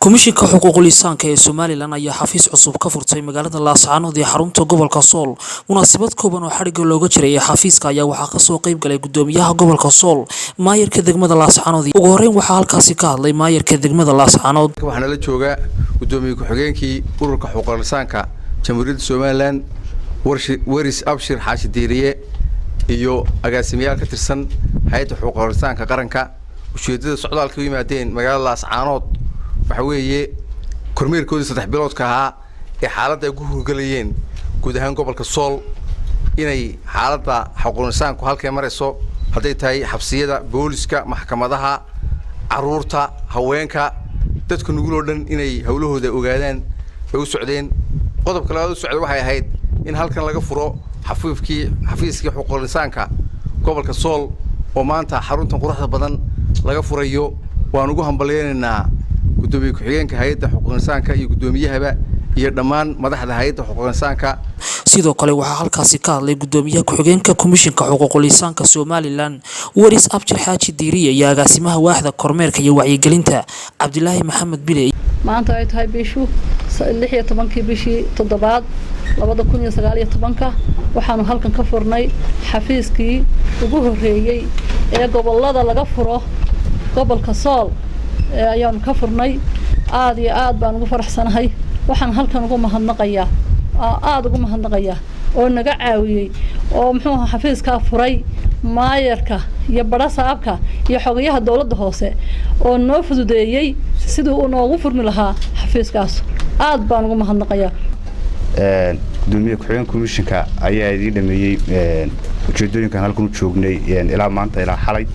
Komishinka Xuquuqul Insaanka ee Somaliland ayaa xafiis cusub ka furtay magaalada Laascaanood ee xarunta gobolka Sool. Munaasabad kooban oo xadhigga looga jiray ee xafiiska ayaa waxaa kasoo qayb galay gudoomiyaha gobolka Sool, maayarka degmada Laascaanood. Ugu horeyn waxaa halkaasi ka hadlay maayarka degmada Laascaanood. Waxaa nala jooga gudoomiye ku-xigeenkii ururka xuquuqul insaanka Jamhuuriyadda Somaliland, Weris Abshir Xaashi Diiriye, iyo agaasimayaal ka tirsan hay-adda xuquuqul insaanka qaranka. Ujeeddada socdaalka u yimaadeen magaalada Laascaanood waxa weeye kormeerkoodii 3 biloodka ahaa ee xaaladda ay ku hurgelayeen guud ahaan gobolka Sool, inay xaaladda xuquuqul insaanku halkay marayso, hadday tahay xabsiyada, booliska, maxkamadaha, carruurta, haweenka, dadka nugul oo dhan, inay howlahooda ogaadaan bay u socdeen. Qodobka labaad u socda waxay ahayd in halkan laga furo xafiiskii xuquuqul insaanka gobolka Sool oo maanta xaruntan quruxda badan laga furayo. Waan ugu hambalyaynaynaa gudoomiye ku-xigeenka hay-adda xuquuqul insaanka iyo guddoomiyahaba iyo dhammaan madaxda hay-adda xuquuqul insaanka. Sidoo kale waxaa halkaasi ka hadlay gudoomiyaha ku-xigeenka Komishinka Xuquuqul Insaanka Somaliland, Waris Abjir Xaaji Diiriye, iyo agaasimaha waaxda kormeerka iyo wacyigelinta, Cabdilaahi Maxamed Bile. Maanta ay tahay bishu 16-kii bishii toddobaad 2019-ka, waxaanu halkan ka furnay xafiiskii ugu horreeyey ee gobolada laga furo. Gobolka Sool ayaanu ka furnay. Aada iyo aad baan ugu faraxsanahay. Waxaan halkan ugu mahadnaqayaa, aada ugu mahadnaqayaa oo naga caawiyey oo muxuu aha xafiiskaa furay, maayarka iyo badhasaabka iyo xogayaha dowladda hoose oo noo fududeeyey sidii uu noogu furmi lahaa xafiiskaas. Aad baan ugu mahadnaqayaa. Gudoomiye ku-xigeen komishinka ayaa idiin dhameeyey ujeedooyinkan halkan u joognay ilaa maanta, ilaa xalay.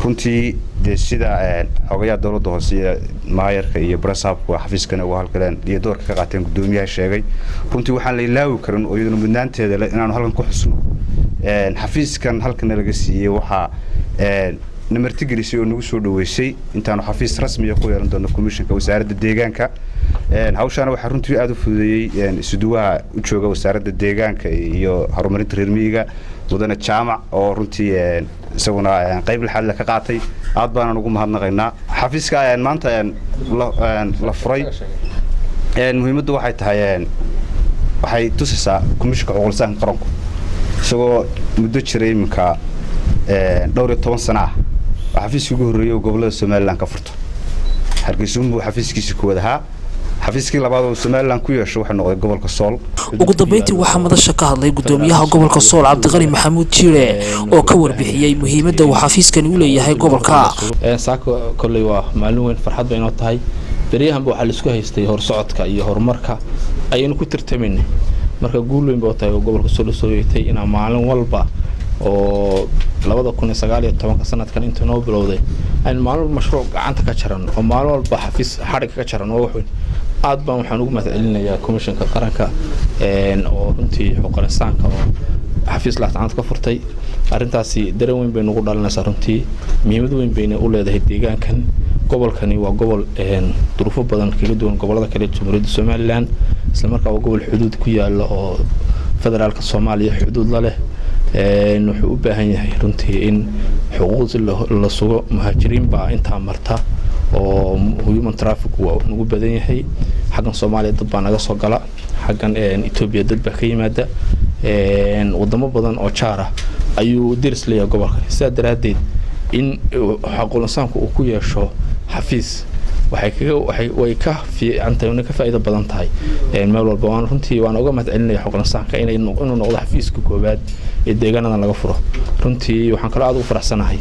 Runtii dee sida xogayaha dowladda hoose iyo maayarka iyo barasaabku xafiiskana uga halgaleen iyo doorka ka qaateen guddoomiyaha sheegay, runtii waxaan la ilaawi karin oo iyaduna mudnaanteeda leh inaanu halkan ku xusno xafiiskan halkana laga siiyey. Waxaa na martigelisay oo nagu soo dhaweysay intaanu xafiis rasmiya ku yeelan doono komishinka wasaaradda deegaanka. Hawshaana waxaa runtii aada u fududeeyey isuduwaha u jooga wasaaradda deegaanka iyo horumarinta reer miyiga, mudane Jaamac, oo runtii isaguna qayb lixaad le ka qaatay. Aad baanaan ugu mahadnaqaynaa. Xafiiska maanta la furay muhiimaddu waxay tahay, waxay tusaysaa komishinka xuquuqul insaanka qaranku, isagoo muddo jiray iminka dhowr iyo toban sano ah, oo xafiiskii ugu horreeyey oo gobollada Somaliland ka furto. Hargeysuunbuu xafiiskiisii kuwad ahaa. Xafiiskii labaad oo Somaliland ku yeesho wuxuu noqday gobolka Sool. Ugu dambeyntii waxaa madasha ka hadlay gudoomiyaha gobolka Sool, Cabdiqani Maxamuud Jiire, oo ka warbixiyey muhiimadda uu xafiiskani u leeyahay gobolka. Saako kolley waa maalin weyn, farxad bay inoo tahay. Beryahanba waxaa laisku haystay horsocodka iyo horumarka ayaynu ku tartamaynay. Marka guul weyn ba tahay oo gobolka Sool usoo yeetay inaa maalin walba oo 2019-ka sanadkan inta noo bilowday aynu maalin walba mashruuc gacanta ka jaran oo maalin walba xafiis xadhigga ka jaran, waa wax weyn. Aad baan waxaan ugu mahad celinayaa komishinka qaranka oo runtii xuquuqul insaanka oo xafiis Laascaanood ka furtay. Arrintaasi dareen weyn bay nagu dhalinaysaa runtii, muhiimad weyn bayna u leedahay deegaankan. Gobolkani waa gobol duruufo badan kaga duwan gobolada kale Jamhuuriyadda Somaliland, islamarkaa waa gobol xuduud ku yaala oo federaalka Soomaaliya xuduud la leh. Wuxuu u baahan yahay runtii in xuquuqdi la sugo. Muhaajiriin baa intaa marta oo human traffic waa nagu badan yahay. Xaggan Soomaaliya dad baa naga soo gala, xaggan Etoobiya dad baa ka yimaada, wadamo badan oo jaar ah ayuu deris leeyahay gobolkani. Sidaa daraaddeed in xaquul insaanku uu ku yeesho xafiis waxay kaga waxay way ka fiican tahay, ka faa'iido badan tahay meel walba. Waan runtii waan uga mahad celinaya xuquuqul insaanka inuu noqdo xafiiska koowaad ee deegaanadan laga furo. Runtii waxaan kaloo aad ugu faraxsanahay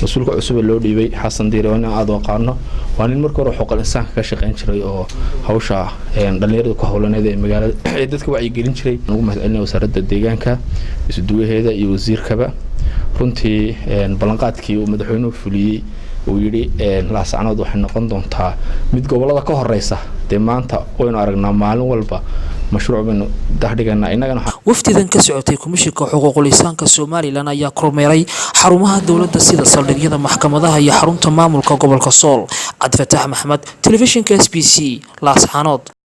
mas-uulka cusub ee loo dhiibay, Xasan Diire, oo nin aad u aqaano. Waa nin marka hore xuquuqul insaanka ka shaqayn jiray oo hawsha dhalinyarada ku howlaneed ee magaalada ee dadka wacyigelin jiray. Ugu mahad celinaya wasaaradda deegaanka, isuduwaheeda iyo wasiirkaba. Runtii ballanqaadkii uu madaxweynuhu fuliyey, uu yidhi Laascanood waxay noqon doontaa mid gobolada ka horeysa, dee maanta waynu aragnaa, maalin walba mashruuc baynu dahdhiganaa innagana. Wafdidan ka socotay Komishinka Xuquuqul Insaanka Somaliland ayaa kormeeray xarumaha dowladda sida saldhigyada, maxkamadaha iyo xarunta maamulka gobolka Sool. Cabdifataax Maxamed, telefishinka SBC, Laascaanood.